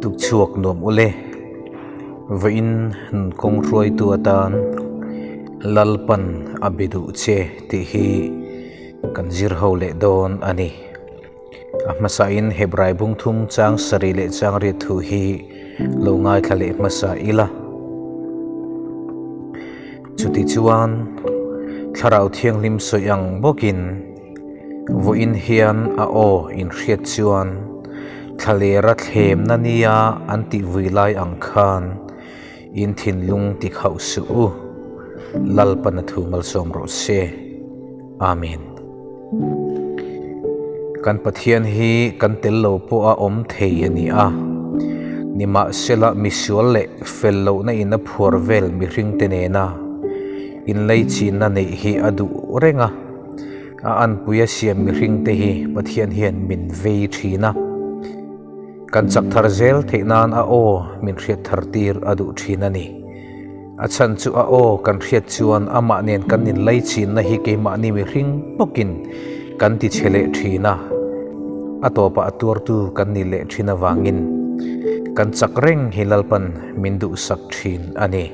Tukchhuak nuam ule, vawiin nunkawng hruaitu atan Lalpan a be duh che tih hi kan zir ho leh dawn a ni. A hmasain Hebrai bung thum chang sarih leh chang riat thu hi lo ngaithla leh hmasa ila. Chutichuan, Thlarau Thianghlim sawi ang bawkin, Vawiin hian a aw inhriat chuan thlalera thlemna nia an tih vui lai ang khan in thinlung ti khauh suh u. Lalpan a thu malsawm rawh se. Amen. Kan Pathian hi kan tel lo pawh a awm thei a ni a. Nimahsela misual leh fel lohna in a phuar vel mihringte nena inleichhinna neih hi a duh reng a. A anpui a siam mihring te hi Pathian hian min vei thin a, kan chak thar zel theih nan a aw min hriat thar tir a duh thin a ni. A chhan chu a aw kan hriat chuan amah nen kan inlai chinna hi keimahni mihring bawkin kan ti chhe leh thin a, a tawpah a tuartu kan ni leh thin avangin kan chak reng hi Lalpan min duhsak thin a ni.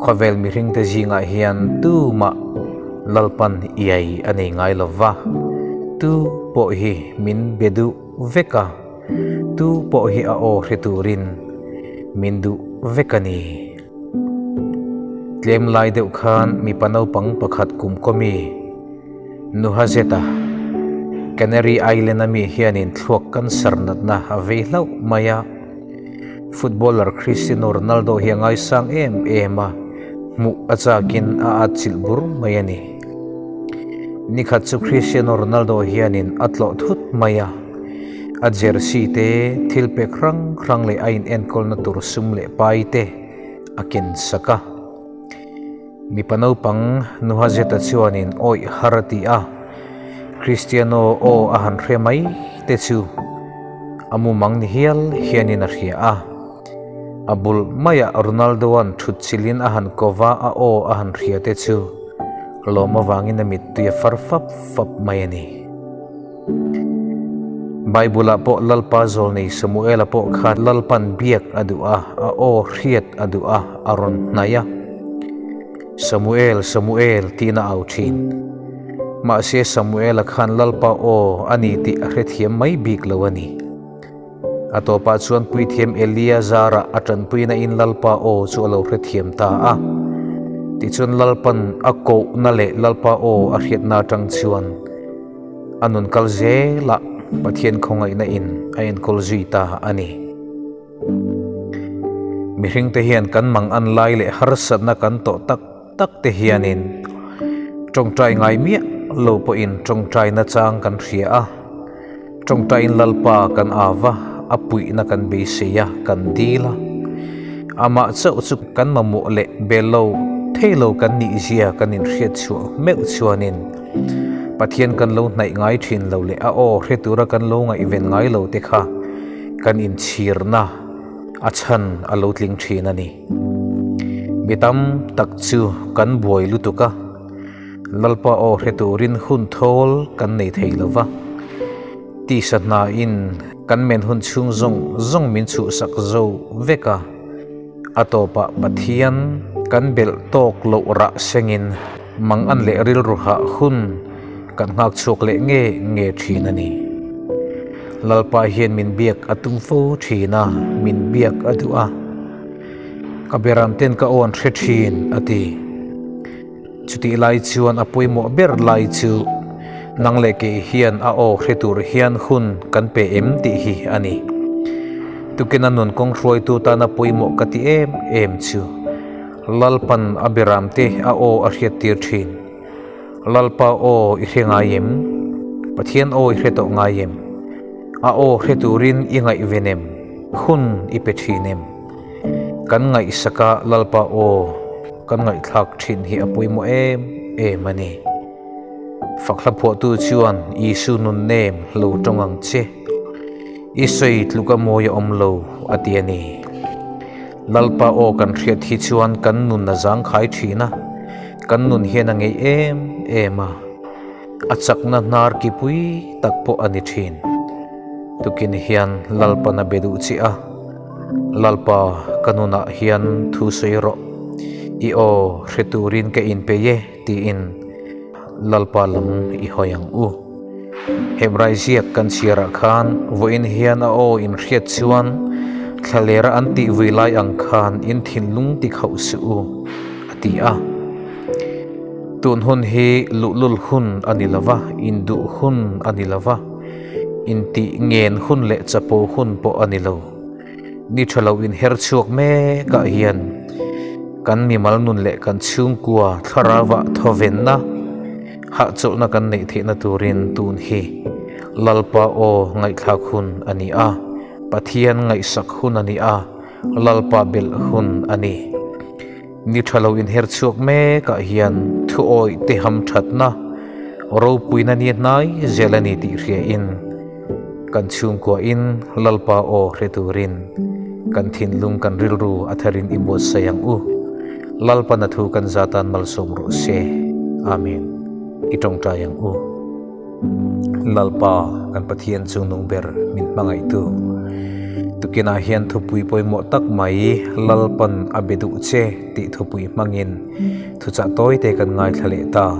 Khawvel mihringte zingah hian tumah Lalpan iai a nei ngai lo va, tu pawh hi min be duh vek a, tu pawh hi a aw hre turin min duh vek a ni. Tlem lai deuh khan mipa naupang pakhat kum kawmi Nuhazeta, Canary Island-a mi hianin thluak cancer natna a vei hlauh mai a. Footballer Cristiano Ronaldo hi a ngaisang em em a, hmuh a chakin a atchilh bur mai a ni. Nikhat chu Cristiano Ronaldo hianin a tlawh thut mai a, a jersey te, thil pek hrang hrang leh a inenkawlna tur sum leh pai te a ken sak a. Mipa naupang Nuhazeta chuanin awih har a ti a, Cristiano aw a han hre mai te chu a mumang ni hial hianin a hria a. A bul maiah Ronaldo-a'n thut chilhin a han ko va, a aw a han hria te chu lawm avangin a mittui a far fap fap mai a ni. Bible-ah pawh Lalpa zawlnei Samuela pawh kha Lalpan biak a duh a, a aw hriat a duh a, a rawn hnaih a. Samuel, Samuel tiin a au thin. Mahse Samuela khan Lalpa aw a ni tih a hrethiam mai bik lo a ni. A tawpah chuan puithiam Eleazara a tanpuina in Lalpa aw chu a lo hrethiam ta a. Tichuan Lalpan a kohna leh Lalpa aw a hriatna atang chuan a nun kal zelah Pathian khawngaihna in a enkawl zui ta a ni. Mihringte hian kan mang an lai leh harsatna kan tawh tak tak te hianin tawngtai ngai miah lo pawhin tawngtaina chang kan hria a, tawngtaiin Lalpa kan au va, a puihna kan beisei a, kan dil a. Amah chauh chu kan mamawh leh bel lo thei lo kan nih zia kan inhriat chhuah meuh chuanin Pathian kan lo hnaih ngai thin lo leh a aw hre tura kan lo ngaihven ngai lo te kha kan inchhirna a chhan a lo tling thin a ni. Mi tam tak chu kan buai lutuk a, Lalpa aw hre turin hun thawl kan nei thei lo va, tisa hnain kan men hun chhung zawng zawng min chhuhsak zo vek a, a tawpah Pathian kan belh tawk loh rah sengin mang an leh rilru hah hun kan nghak chhuak leh nge nge thin a ni. Lalpa hian min biak a tum fo thin a, min biak a duh a. Ka beram ten ka awn hre thin, a ti. Chutih lai chuan a pawimawh ber lai chu nang leh kei hian a aw hre tur hian hun kan pe em tih hi a ni. Tukin a nun kawng hruaitu tana pawimawh ka ti em em chu Lalpan a beram te a aw a hriat tir thin. Lalpa aw i hre ngai em? Pathian aw i hre tawh ngai em? A aw hre turin i ngaihven em? Hun i pe thin em? Kan ngaihsaka Lalpa aw kan ngaihthlak thin hi a pawimawh em em a ni. Fakhla phuahtu chuan Isu nun nem lo tawng ang che. I sawi tluk a mawi a awm lo a ti a ni. Lalpa aw kan hriat hi chuan kan nun a zangkhai thin a, kan nun hian a ngeih em em a, a chakna hnar ki pui tak pawh a ni thin. Tukin hian Lalpan a be duh che a, Lalpa ka nunah hian thu sawi rawh, i aw hre turin ka inpei e tiin Lalpa lam i hawi ang u. Hebrai ziak kan chhiarah khan vawiin hian a aw in hriat chuan thlalera an tih vui lai ang khan in thinlung ti khauh suh u, a ti a. Tun hun hi luhlul hun a ni lo va, induh hun a ni lo va, intih ngen hun leh chapo hun pawh a ni lo. Ni tha lo inher chhuak mekah hian kan mimal nun leh kan chhungkua thlarauah thawvenna, hahchawlhna kan neih theihna turin tun hi Lalpa aw ngaihthlak hun a ni a, Pathian ngaihsak hun a ni a, Lalpa belh hun a ni. Ni tha lo inher chhuak mekah hian thuawih te hamthatna, ropuina ni hnai zel a ni tih hriain kan chhungkuahin Lalpa aw hre turin kan thinlung kan rilru a tharin i buatsaih ang u. Lalpa na thu kan zatan malsawm rawh se. Amen. I tawngtai ang u. Lalpa, kan Pathian chu nung ber min hmangaihtu. Tukinah hian thupui pawimawh tak mai Lalpan a be duh che tih thupui hmangin thuchah tawite kan ngaithla leh ta.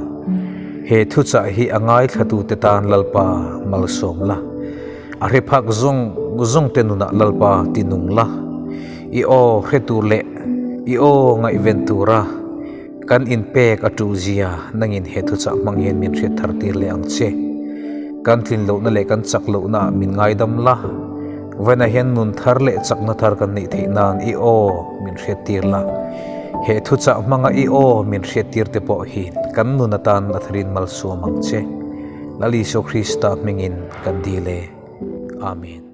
He thuchah hi a ngaithlatute tan Lalpa malsawm la. A hre phak zawng zawng te nunah Lalpa ti nung la. I aw hre tur leh i aw ngaihven tura Kan inpek a tul zia nangin he thuchah hmang hian min hriat thar tir leh ang che. Kan tlin lohna leh kan chak lohna ah min ngaidam la. Vawiinah hian nun thar leh chakna thar kan neih theih nan i aw min hriat tir la. He thuchah hmanga i aw min hriat tir te pawh hi kan nun atan a tharin malsawm ang che. Lal Isua Krista hmingin kan dil e. Amen.